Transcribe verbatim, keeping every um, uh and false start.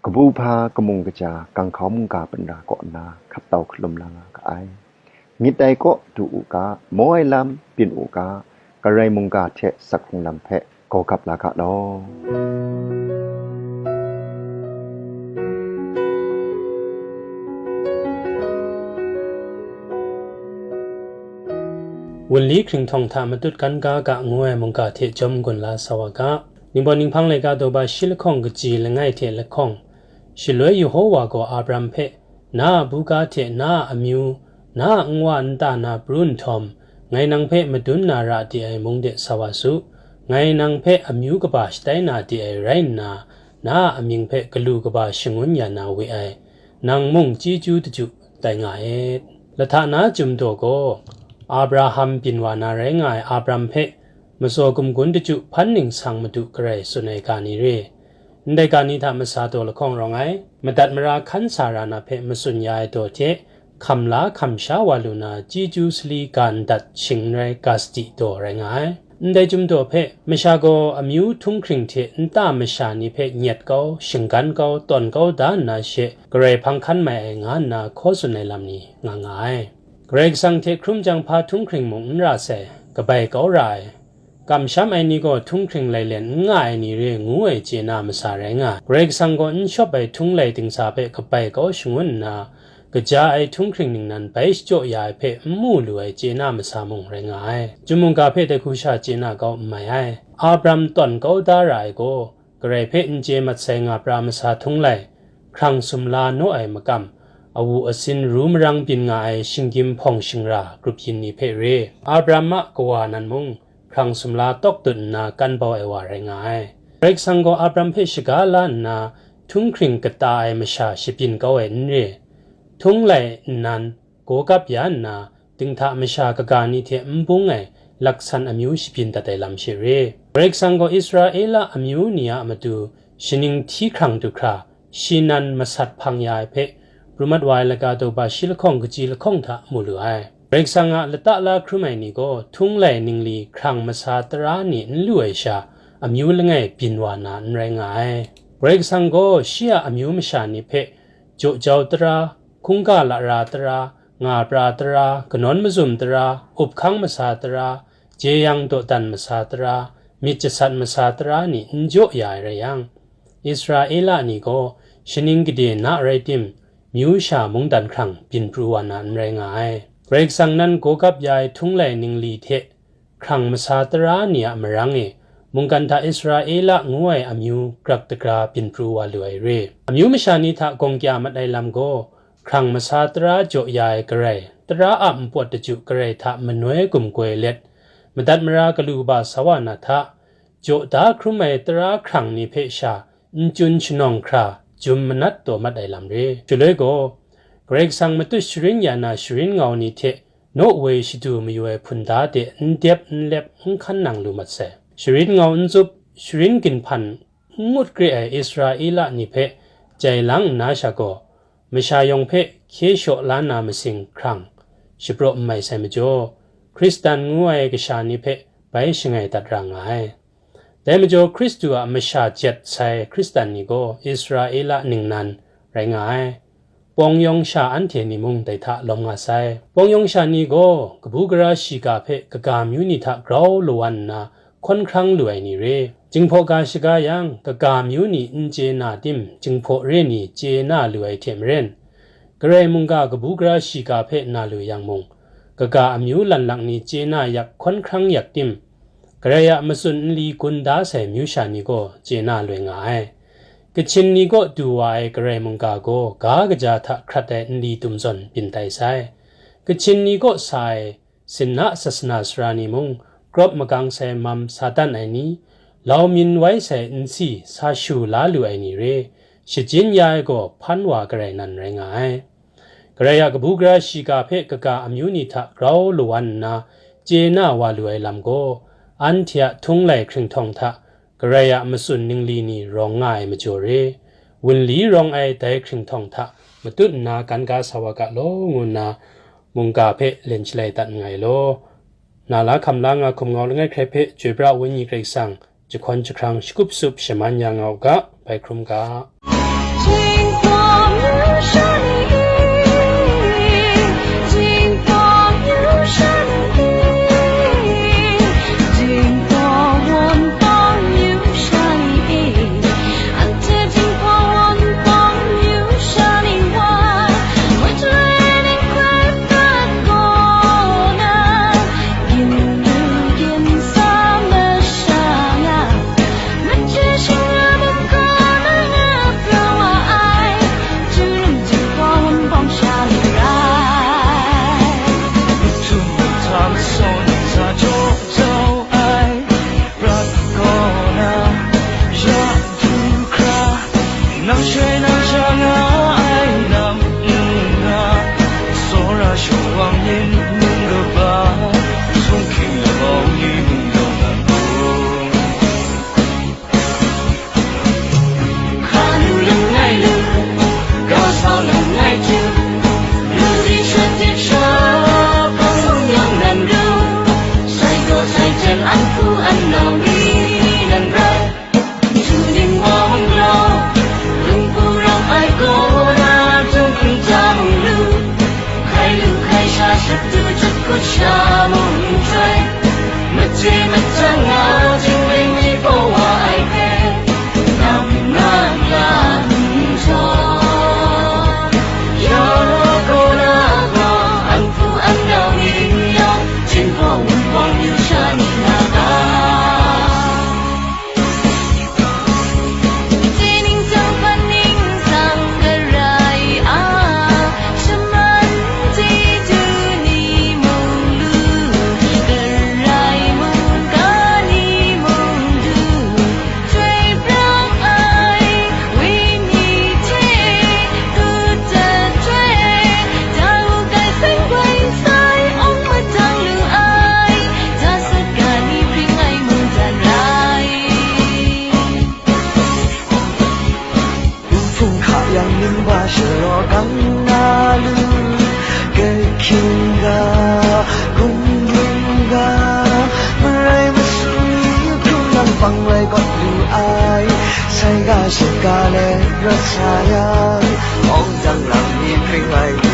Kabu hpa kamung kaja ganghkau mungga panra kaw nna hkat tau hkalum la nga ga ai. Myit ai kaw du u ga, maw ai lam byin u ga, Karai mungga hte sak hkrung lam hpe gaw gap la ga law. Wunli hkringhtawng hta matut kan ga ga ngu ai mungga hte jawm n-gun la sa wa ga. Ningbaw ninghpang laika daw ba shi lahkawng kaji langai hte lahkawng, shaloi Yehowa gaw Abram hpe, "Na a buga hte na a amyu, na a nwa nta na pru nhtawm, ngai nang hpe madun na ra de ai mung de sa wa su. Ngai nang hpe amyu kaba shatai na de ai rai nna, na a amying hpe galu kaba shangun ya na we ai, nang mung chyeju daju tai nga et. Lahta na Chyum daw gaw, Abraham byin wa na rai nga ai Abram hpe, matsaw gumgun daju hpan ningsang Madu Karai tsun ai ga ni re. Ndai ga ni hta masa daw lahkawng rawng ai, madat mara hkan sa ra na hpe matsun ya ai daw hte, hkam la hkam sha wa lu na chyeju sali ga ndat shing n rai ga sadi daw rai nga ai. Ndai Chyum daw hpe, masha gaw amyu htunghkring hte nta masha ni hpe nyet kau, shinggan kau, tawn kau da nna she, Karai hpang hkan mai ai nga nna hkaw tsun ai lam ni nga nga ai. Karai Kasang hte hkrum jang hpa htunghkring mung n ra sai, kabai kau ra ai. Kamsham ai ni gaw htunghkring lailen n nga ai ni re ngu ai chye na masa rai nga ai. Karai Kasang gaw n shawp ai htunglai dingsa hpe kabai kau shangun nna, kaja ai htunghkring ningnan bai shachyaw ya ai hpe n mu lu ai chye na masa mung rai nga ai. Chyum mungga hpe dai hku sha chye na kau n mai ai. Abram tawn kau da ra ai gaw, Karai hpe n chye mat sai nga pra masa htunglai, hkrang sumla naw ai makam, awu asin ru marang byin nga ai shinggyim hpawng shingra grup yin ni hpe re. Abram a kawa nan mung, hkrang sumla tawk dut nna kan bau ai wa rai nga ai. Karai Kasang gaw Abram hpe shaga la nna, htunghkring kata ai masha shabyin kau ai n re. Htunglai nnan, gaw gap ya nna, dinghta masha kaga ni hte n bung ai laksan amyu shabyin dat ai lam she re. Karai Kasang gaw Israela amyu ni a matu shaning hti hkrang du hkra, shi nan masat hpang ya ai hpe, pru mat wa ai laga daw ba shi lahkawng kaji lahkawng hta mu lu ai. Karai Kasang a lata la hkrum ai ni gaw htunglai ningli hkrang masa tara ni n lu ai sha, amyu langai byin wa na n rai nga ai. Karai Kasang gaw shi a amyu masha ni hpe, jaw jau tara, hkungga lara tara, nga pra tara, kanawn mazum tara, up hkang masa tara, jeyang dawdan masa tara, myit jasat masa tara ni n jaw ya ai rai yang, Israela ni gaw shaning gade na rai tim, myu sha mungdan hkrang byin pru wa na n rai nga ai. Karai Kasang nan gaw gap ya ai htunglai ningli hte hkrang masa tara ni a marang e, mungkan hta Israela ngu ai amyu grak dagra byin pru wa lu ai re. Amyu masha ni hta gawng kya mat ai lam gaw, hkrang masa tara jaw ya ai Karai, tara a npawt daju Karai hta manoi gumgoi let, madat mara galu kaba sa wa na hta, jaw da hkrum ai tara hkrang ni hpe sha n chun shanawng hkra, jum manat taw mat ai lam re. Shaloi gaw, Karai Kasang matut sharin ya na sharin ngau ni hte naw woi shadu mayu ai hpunda de n dep n lep n hkan nang lu mat sai. Sharin ngau n tsup, sharin ginhpan n ngut kre ai Israela ni hpe jai lang nna sha gaw, masha yawng hpe hkye shaw la na masing hkrang shapraw n mai sai majaw, Hkristan ngu ai kasha ni hpe bai shangai dat ra nga ai. Dai majaw, Hkristu a masha jet sai Hkristan ni gaw Israela ningnan rai nga ai. Pawng yawng sha anhte ni mung dai hta lawm nga sai. Pawng yawng sha ni gaw kabu gara shiga hpe kaga myu ni hta grau lawan nna hkawn hkrang lu ai ni re. Jinghpaw ga shaga yang, kaga myu ni n chye na tim, jinghpaw re ni chye na lu ai hte maren, Karai mungga kabu gara shiga hpe na lu yang mung, kaga amyu lanlak ni chye na yak hkawn hkrang yak tim, Karai a matsun nli gun da sai myu sha ni gaw chye na loi nga ai. Kachin ni kaw du wa ai Karai mungga gaw ga kaja hta hkrat ai nli dum zawn byin tai sai. Kachin ni kaw sa ai sinna sasana sara ni mung, grawp magang sai mam sa dan ai ni, lau myin wai sai nsi sa shu la lu ai ni re, shajin ya ai gaw hpan wa Karai nan rai nga ai. Karai a kabu gara shiga hpe kaga amyu ni hta grau lawan nna chye na wa lu ai lam gaw, anhte a htunglai hkringhtawng hta Karai a matsun ningli ni rawng nga ai majaw re, wunli rawng ai dai hkringhtawng hta matut nna gan ga sa wa ga law, ngu nna mungga hpe len shalai dat nngai law. Na la hkam la nga hkum ngau langai hkrai hpe, Chyoi pra Wenyi Karai Kasang jahkawn jahkrang shakup sup shaman ya nga u ga, bai hkrum ga. Nang shoi nang sha nga ai lam nna, tsawra shawng yin mung kaba, sung hking labau ni mung yawng nan gaw. Hka lu langai lu, ga sau langai htu, lu di shut dik sha, hpang mung yawng nan ru, sai gaw sai jen an hku an nau ni nan rai. Ju ning wa mung grau, lung hpu rau ai gaw na, htung hkungja mung lu, hkai lu hkai sha, shut du jut kut sha mung nhtoi, maje machyang na, jingring ni hpaw wa ai hpe, nam na la nhtoi, ya gaw na gaw, an hku an nau ni n yawng, Jinghpaw Wunpawng yu sha ni na ga. Kaning sang hpaning sang garai a, shaman chyeju ni mung lu, garai mung ga ni mung du, chyoi prang ai wenyi hte, kut tat hte, jau kai seng goi sai, awng matang lu ai, ja sat ga ni hpring ai mung dan rai. Hpung hka yang ning wa sharaw kang na lu, kahkying ga, hkungdung ga, marai masum ni hkrung yang pang lai kawt lu ai, sai ga shut ga let rawt sa yang, awng dang lam ni hpring ai lu